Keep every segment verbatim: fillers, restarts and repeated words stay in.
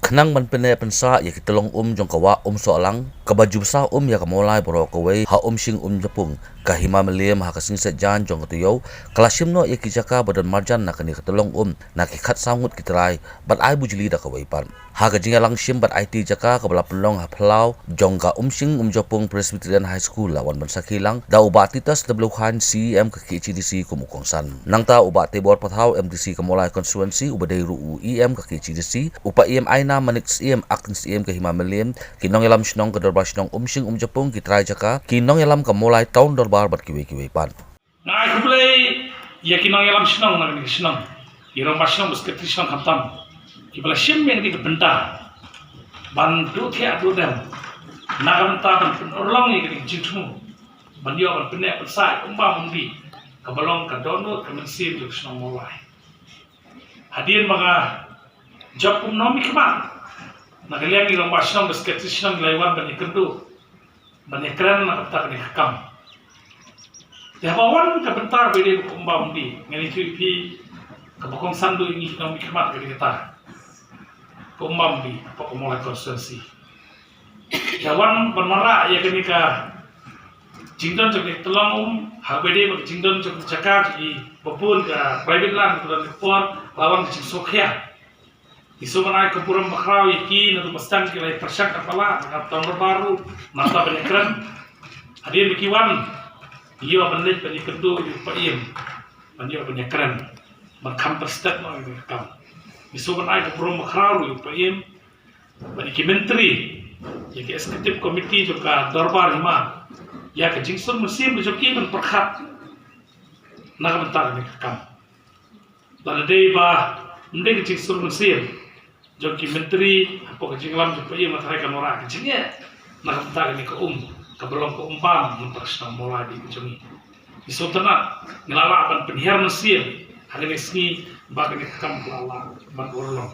Khnang ban pynneh pynsah ïa ki tyllong um jong ka wah Umsohlang, kaba ju bsa um ïa ka Mawlai baroh kawei ha Umshing Umjapung, ka Hima Mylliem ha ka Sngi Saitjaiñ jong ka taïew ka la shim noh ïa ki jaka ba don marjan na kane ka tyllong um na ki khatsaw ngut ki trai bad ai bujli da kawei pat. Ha ka jingïalang shim bad aiti jaka kaba la pynlong ha phyllaw jong ka Umshing Umjapung Presbyterian High School la wan ban sakhi lang da u Bah Titus W Chyne, C E M ka K H A D C kum u kongsan. Nangta u Bah Tebor Pathaw, M D C ka Mawlai Constituency, uba dei ruh u E M ka K H A D C, u Paiem Aina Manik, Siem, Acting Siem ka Hima Mylliem, ki nongïalam shnong ka Dorbar Shnong Umshing Umjapung, ki trai jaka, ki nongïalam ka Mawlai Town Dorbar bad kiwei kiwei pat. Nga ai khublei ïa ki nongïalam shnong na kane ka shnong, ki rangbah shnong bad secretary shnong khamtam, kiba la shim ïa kane ka bynta ban duh thiah duh dem na ka bynta ban pynurlong ïa kane ka jingthmu ban ïoh ban pynneh pynsah ïa ka um bam um dih kaba long ka dohnud ka mynsiem jong ka shnong Mawlai. Hadien ba nga jop kum u nongmihkhmat, na ka liang ki rangbah shnong bad secretary shnong ki la wan ban ïakynduh, ban ïakren na ka bynta kane ka kam. Te haba wan ka bynta ba dei ba ka um bam um dih, ngan ïathuh ïa phi kaba kongsan duh ïa ngi ki nongmihkhmat ka dei kata, ka um bam um dih hapoh ka Mawlai Constituency. Te wan ban wanrah ïa kane ka jingdon jong ka tyllong um, haba dei ba ka jingdon jong ka jaka jong ki ba bun ka private land, ka don ka por ba wan ka jingsngewkhia. Ngi sngewbha ban ai ka burom bakhraw ïa ki naduh ba sdang ki la ïa pyrshang katba lah, na ka Town Dorbar ruh nangta ban ïakren. Hadien ba ki wan, ngi ïoh ban leit ban ïakynduh ïa u Paiem ban ïoh ban ïakren, ban kham pynstet noh ïa ka kam. Ngi sngewbha ban ai ka burom bakhraw ruh ïa u Paiem bad ïa ki myntri, ïa ki executive committee jong ka Dorbar Hima, ïa ka jingsur mynsiem ka jong ki ban pyrkhat na ka bynta kane ka kam. Lada dei ba ym dei ka jingsur mynsiem jong ki myntri hapoh ka jingïalam jong u Paiem, nga tharai kan wanrah ka jingeh na ka bynta kane ka um kaba long ka um bam na ka shnong Mawlai ba ïeit ka jong ngi. Ngi sngewtynnat, ngi la lah ban pynhiar mynsiem ha kane ka sngi ba kane ka kam ka la lah ban urlong.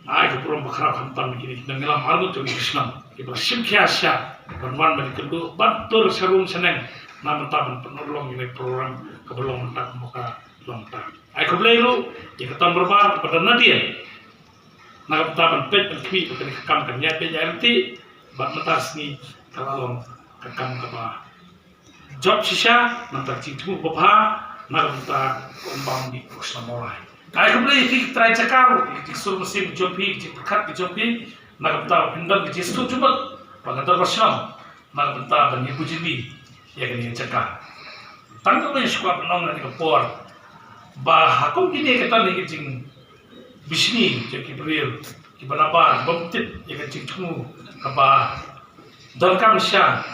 Nga ai ka burom bakhraw khamtam ïa kine ki nongïalam arngut jong kane ka shnong kiba la shim khia sha ban wan ban ïakynduh, ban tur sha rung sha neng na ka bynta ban pynurlong ïa kane ka program kaba long mynta kumba ka long mynta. Ai khublei ruh ïa ka Town Dorbar kaba don nadien na ka bynta ban peit ban khmih ba kane ka kam kan ïaid beit ïaid ryntih, bad mynta ka sngi ka la long ka kam kaba jop shisha, namar ka jingthmu babha na ka bynta ka um bam um dih ka shnong Mawlai. Ai khublei ïa phi ki trai jaka ruh ïa ka jingsur mynsiem ka jong phi, ka jingpyrkhat ka jong phi na ka bynta ban pyndonkam ka jingsuk jingmut bad ka Dorbar Shnong na ka bynta ban ïa bujli ïa kane ka jaka. Tang kawei shuwa ban ong na kane ka por ba ha kum kine ki don ïa ka jing bishni jong ki briew kiba nabar bym tip ïa ka jingthmu kaba donkam sha.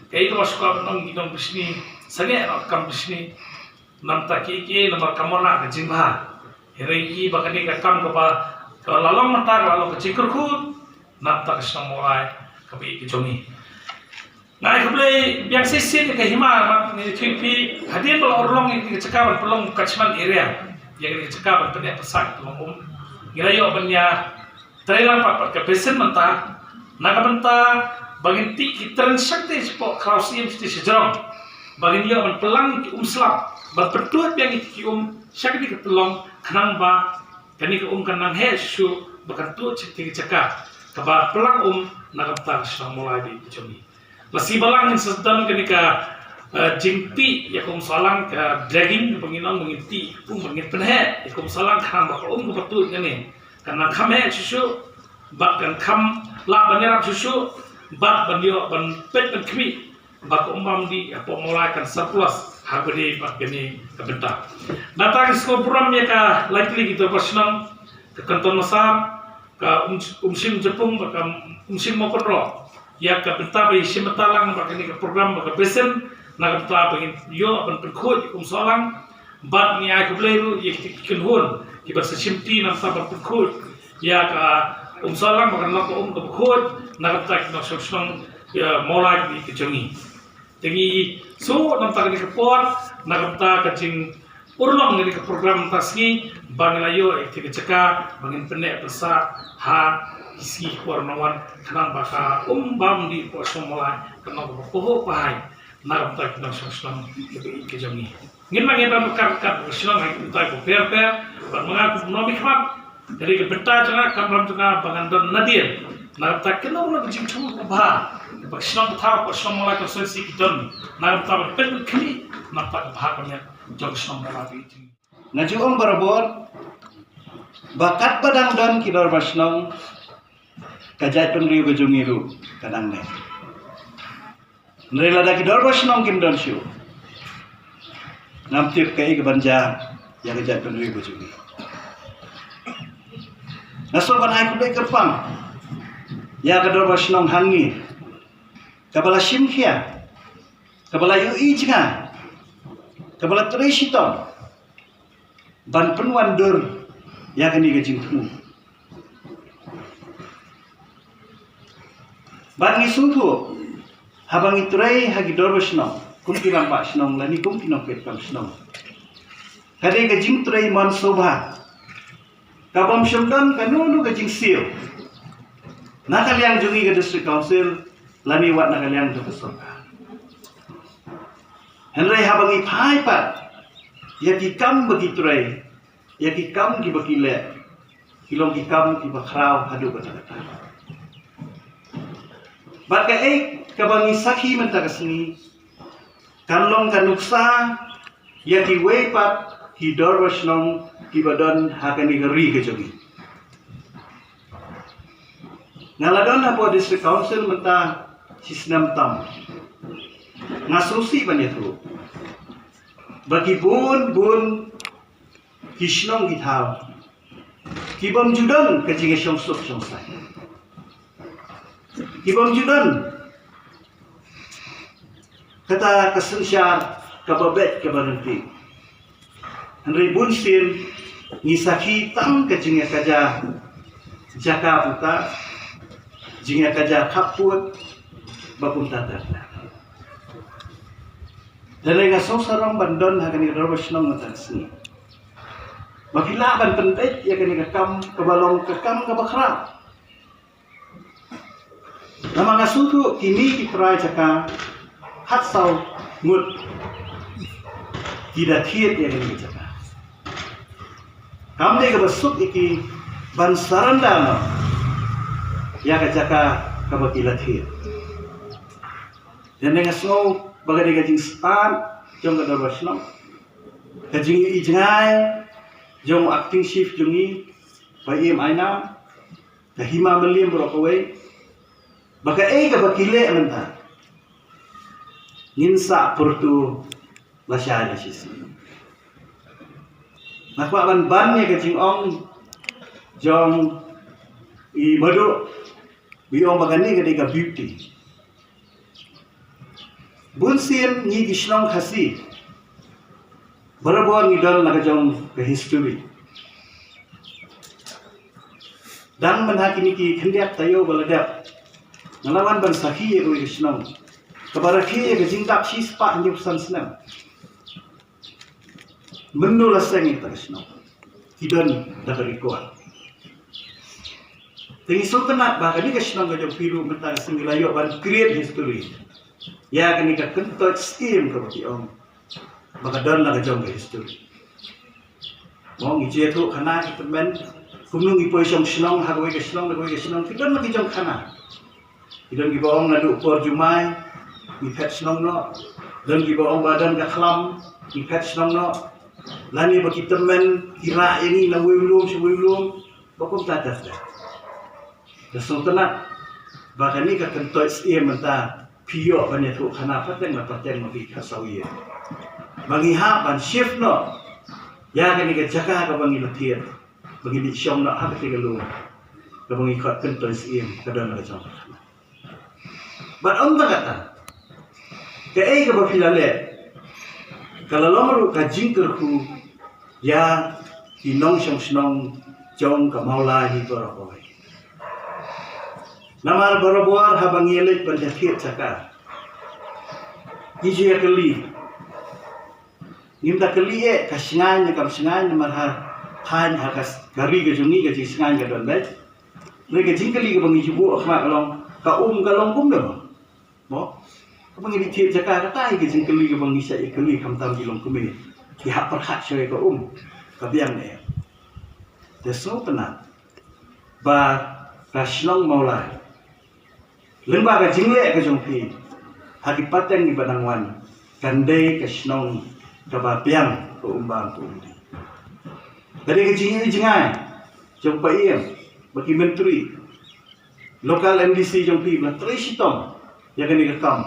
Kaei kaba shu kwah ban ong ki nongbishni, sangeh noh kam bishni. Namar kiei kiei namar kam mut ka jingbha. Hynrei i ba kane ka kam kaba ka la long mynta ka la long ka jingkyrkhu namar ka shnong Mawlai kaba ïeit ka jong ngi. Nga ai khublei biang shisien ïa ka hima, ma ngi ïathuh ïa phi hadien ba la urlong ïa ka jaka ban pynlong catchment area, ïa ka jaka ban pyneh pynsah ka long um, ngi la ïoh ban ïa trei lang pat pat ka basin mynta na ka bynta ba ngin tih ki tren shakri shapoh Khraw Siem shakri shajrong, ba ngin ïoh ban pynlang ki um slap ban pyntuid biang ïa ki um shakri ka tyllong khnang ba kane ka um kan nang heh shuh shuh ba kan tuid shakri ka jaka kaba pynlang um na ka bynta ka shnong Mawlai ba ïeit ka jong ngi. Lashai ba lang ngin sa don kane ka, eh, jingtih ïa ka um sahlang, ka dragging, ba ngin ong ba ngin tih, um, ba ngin pynheh ïa ka um sahlang khnang ba ka um kaba tuid kane kan nang kham heh shuh shuh bad kan kham lah ban ïarap shuh shuh bad ban ïoh ban peit ban khmih ba ka um bam dih hapoh Mawlai kan surplus ha kaba dei bad kane ka bynta. Nangta ngi sngewburom ïa ka lai tylli ki dorbar shnong, ka Kanton Massar, ka Um, Umshing Japung bad ka Umshing Mawkynroh ïa ka bynta ba ïashim bynta lang bad kane ka program bad ka basin na ka bynta ba ngin ïoh ban pynkhuid ïa ka um sahlang. Bad ngi ai khublei ruh ïa ki kynhun kiba sa shimti na ka bynta ban pynkhuid ïa ka um sahlang ba kan long ka um kaba khuid na ka bynta ki nongshong shnong ïa Mawlai ba ïeit ka jong ngi. Te ngi shu namar kane ka por, namar ka jingurlong kane ka program mynta ka sngi, ba ngin la ïoh ïa ka jaka ba ngin pyneh pynsah ha ki sngi ki por ban wan, khnang ba ka um bam dih hapoh shnong Mawlai kan long kaba pahuh pahai na ka bynta ki nongshong shnong kiba ïeit ki jong ngi. Ngin nang ïa bam ryngkat ryngkat ka shnong ha ki bynta kiba pher pher, bad ma nga kum u nongmihkhmat Ka dei ka bynta jong nga, ka kamram jong nga ba ngan don nadien. Na ka bynta kano kano ka jingthmu kaba bha ba ka shnong Pathaw, ka shnong Mawlai constituency ki don, na ka bynta ban pynkhih na ka bynta ka bha ka miat jong ka shnong Mawlai. Nga ju ong barabor ba katba dang don ki dorbar shnong, ka jaitbynriew ka jong ngi ruh ka dang neh. Hynrei lada ki dorbar shnong kim don shuh, ngam tip kaei kaban jia ïa ka jaitbynriew ka jong ngi. Nga sngew ban ai khublei kyrpang ïa ka dorbar shnong hangne, kaba la shim khia, kaba la ïohi jngai, kaba la trei shitom ban pynwandur ïa kane ka jingthmu. Bad ngi sngewthuh, haba ngi trei ha ki dorbar shnong, kum ki rangbah shnong lane kum ki nongpeit kam shnong, ka dei ka jingtrei mon sngewbha kabym shym don kano kano ka jingsiew na ka liang jong ngi ka District Council lane wat na ka liang jong ka sorkar. Hynrei haba ngi phai pat ïa ki kam ba ki trei, ïa ki kam kiba ki leh, ki long ki kam kiba khraw haduh katta katta. Bad kaei kaba ngi sakhi mynta ka sngi kan long ka nuksa ïa kiwei pat ki dorbar shnong kiba don ha kane ka ri ka jong ngi. Nga la don hapoh District Council mynta shisnem tam. Nga sngewsih ban ïathuh ba ki bun bun ki shnong ki thaw kibym ju don ka jingïashong suk shong sai, kibym ju don kata ka synshar kaba beit kaba ryntih. Hynrei bun sien ngi sakhi tang ka jingïakajia jaka puta, jingïakajia khappud, ba kumta ter ter. Hynrei nga sngewsarong ban don ha kane ka dorbar shnong mynta ka sngi ba phi lah ban pynbeit ïa kane ka kam kaba long ka kam kaba khraw. Namar nga sngewthuh kine ki trai jaka, khatsaw ngut ki da thied ïa kane ka jaka. Kam dei kaba suk ïa ki ban surrender noh ïa ka jaka kaba ki la thied. Te nga sngew ba ka dei ka jingstad jong ka dorbar shnong, ka jingïohi jngai jong u acting chief jong ngi, Bah Im Aina, ka hima mylliem baroh kawei, ba kaei kaba ki leh mynta ngin sa pyrto lashai lashisien. Nga kwah ban ban ïa ka jingong jong i Madu, ba i ong ba kane ka dei ka beauty. Bun sien ngi ki shnong Khasi barabor ngi don la ka jong ka history. Dang mynha kine ki khyndiat taïew ba la dep, nga la wan ban sakhi ïa kawei ka shnong kaba rakhe ïa ka jingdap shispah hynñiewphew san snem. Mynno la seng ïa kata ka shnong, ki don da ka record. Te ngi sngewtynnat ba kane ka shnong ka jong phi ruh mynta ka sngi la ïoh ban create history ïa kane ka kyntoit syiem kaba ki ong ba ka don la ka jong ka history. Mo, ngi ju ïathuh khana ki tymmen, kumno ngi poi shong shnong ha kawei ka shnong na kawei ka shnong, ki don la ki jong khana. Ki don kiba ong naduh por jumai ngi phet shnong noh. Don kiba ong ba don ka khlam ngi phet shnong noh. Lane ba ki tymmen ki rah ïa ngi na wei u lum sha wei u lum, ba kumta ter ter. Nga sngewtynnat ba kane ka kyntoit syiem mynta phi ïoh ban ïathuh khana pateng na pateng ma phi khatsaw ïa ba ngi hap ban shift noh ïa kane ka jaka kaba ngi la thied, ba ngi dei shong noh ha kata ka lum kaba ngi khot kyntoit syiem ka don la ka jong ka khana. Bad ym tang kata, kaei kaba phi la leh ka la long ruh ka jingkyrkhu ïa ki nongshong shnong jong ka Mawlai hi baroh kawei. Namar barabor haba ngi ïaleit ban ïathied jaka, ngi ju ïakylli, ngim da kylli eh ka shngaiñ ne kam shngaiñ, namar ha thaiñ ha ka, ka ri ka jong ngi ka jingshngaiñ ka don beit. Hynrei ka jingkylli kaba ngi ju buh ha khmat ka long, ka um ka long kumno? Mo? Kaba ngi dei thied jaka, kata hi ka jingkylli kaba ngi shait ïakylli, khamtam ki longkmie ki hap pyrkhat shuwa ïa ka um ka biang ne em. Te sngewtynnat Ba ka shnong Mawlai, lyngba ka jingleh ka jong phi ha ki pateng kiba dang wan, kan dei ka shnong kaba biang ka um bam ka um dih. Ka dei ka jingïohi jngai jong paiem bad ki myntri, local M D C jong phi ba trei shitom ïa kane ka kam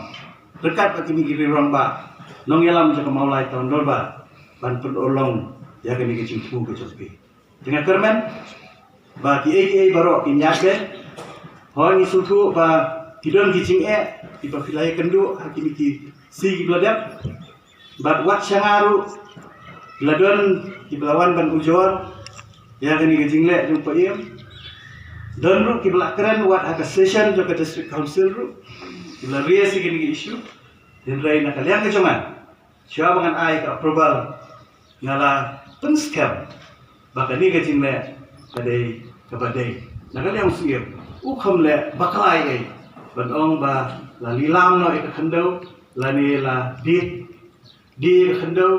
ryngkat bad kine ki rangbah nongïalam jong ka Mawlai Town Dorbar ban pynurlong ïa kane ka jingthmu ka jong phi. Te nga kyrmen ba kiei kiei baroh kin ïaid beit. Hooid, ngi sngewthuh ba ki don ki jingeh kiba phi la ïakynduh ha kine ki sngi kiba la dep. Bad wat sha nga ruh, ki la don kiba la wan ban ujor ïa kane ka jingleh jong paiem. Don ruh kiba la kren wat ha ka session jong ka District Council ruh, kiba la raise ïa kane ka issue. Hynrei na ka liang ka jong nga, shuwa ba ngan ai ka approval, nga la pynskhem ba kane ka jingleh ka dei kaba dei. Na ka liang u Syiem u kham leh bakla ei ei ban ong ba la lilam noh ïa ka khyndew, lane la die, die ïa ka khyndew,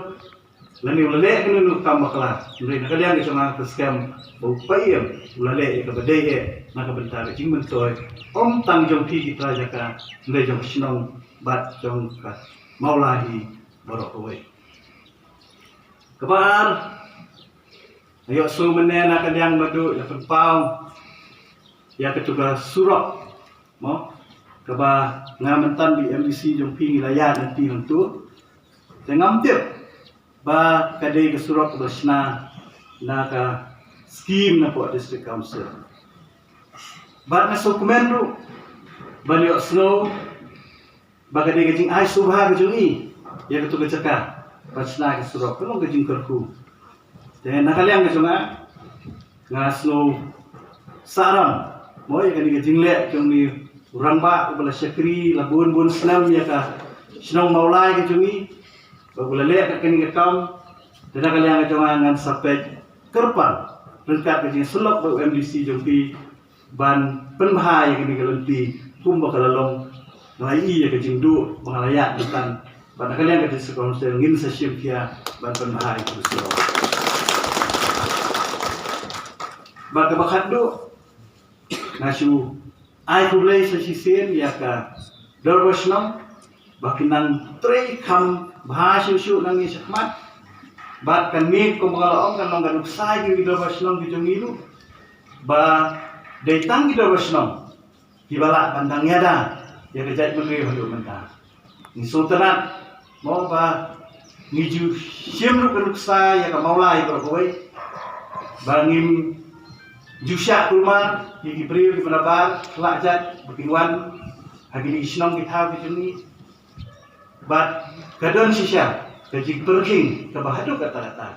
lane u la leh kano kano ka kam bakla. Hynrei na ka liang ka jong nga nga pynskhem ba u paiem u la leh ïa kaba dei eh na ka bynta ka jingmyntoi, ym tang jong phi ki trai jaka, hynrei jong ka shnong bad jong ka Mawlai hi baroh kawei. Kaba ar, nga ïohsngew mynne na ka liang Madu ïa pynpaw ïa katu ka surok, mo, kaba nga mynta bad i M D C jong phi ngi la ïaid lynti hangtu. Te ngam tip ba ka dei ka surok kaba shna na ka skim na pdeng District Council. Bad nga sngewkmen ruh ban ïohsngew ba ka dei ka jingai sngewbha ka jong i ïa katu ka jaka ban shna ka surok, ka long ka jingkyrkhu. Te na ka liang ka jong nga, nga sngew sahram, mo, ïa kane ka jingleh jong une u rangbah uba la shakri la bun bun snem ïa ka shnong Mawlai ka jong i, ba u la leh ïa kane ka kam. Te na ka liang ka jong nga ngan sa peit kyrpang ryngkat ka jingsyllok bad u M D C jong phi ban pynbha ïa kane ka lynti kumba ka la long. Nga ïohi ïa ka jingduh ba nga la ïaid mynta, bad na ka liang ka District Council ngin sa shim khia ban pynbha ïa kane ka surok. Bad kaba khatduh, nga shu ai khublei sa shisien ïa ka dorbar shnong ba kin nang trei kham bha shuh shuh nangne shakhmat. Bad kane kumba nga la ong kan long ka nuksa ïa ki dorbar shnong ki jong ngi ruh, ba dei tang ki dorbar shnong kiba lah ban dang ïada ïa ka jaitbynriew haduh mynta. Ngi sngewtynnat, mo, ba ngi ju shim ruh ka nuksa ïa ka Mawlai baroh kawei, ba ngim ju shah kulmar ïa ki briew kiba nabar khlak jait ba kin wan ha kine ki shnong ki thaw ki jong ngi. Bad ka don shisha ka jingpyrkhing kaba haduh katta katta.